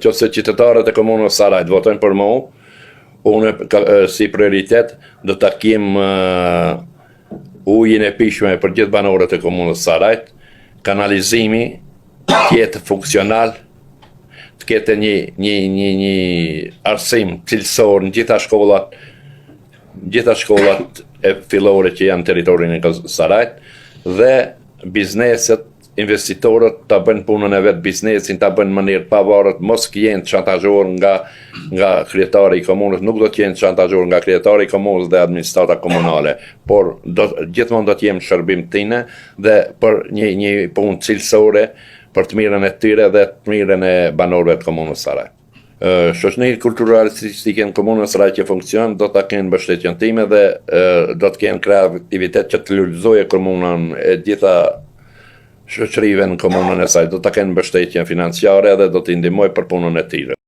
Qoftë se qytetarët e komunës Sarajt votojnë për mu, unë si prioritet do ta kem ujin e pijshme për gjithë banorët e komunës Sarajt, kanalizimi të jetë funksional, të ketë një një një një arsim cilësor në gjitha shkollat, gjitha shkollat e fillore që janë në territorin e Sarajt dhe bizneset investitorët ta bëjnë punën e vet, biznesin ta bëjnë në mënyrë të pavarur, mos të jenë të shantazhuar nga nga kryetari i komunës, nuk do të jenë të shantazhuar nga kryetari i komunës dhe administrata komunale, por do gjithmonë do të jem në shërbim të tyne dhe për një një punë cilësore për të mirën e tyre dhe të mirën e banorëve të komunës Saraj. Shoqëria kulturore artistike në komunën Saraj që funksionon do ta kenë mbështetjen time dhe do të kenë kreativitet që të lulëzojë komunën e gjitha shoqërive në komunën e saj. Do ta kenë mbështetjen financiare dhe do t'i ndihmoj për punën e tyre.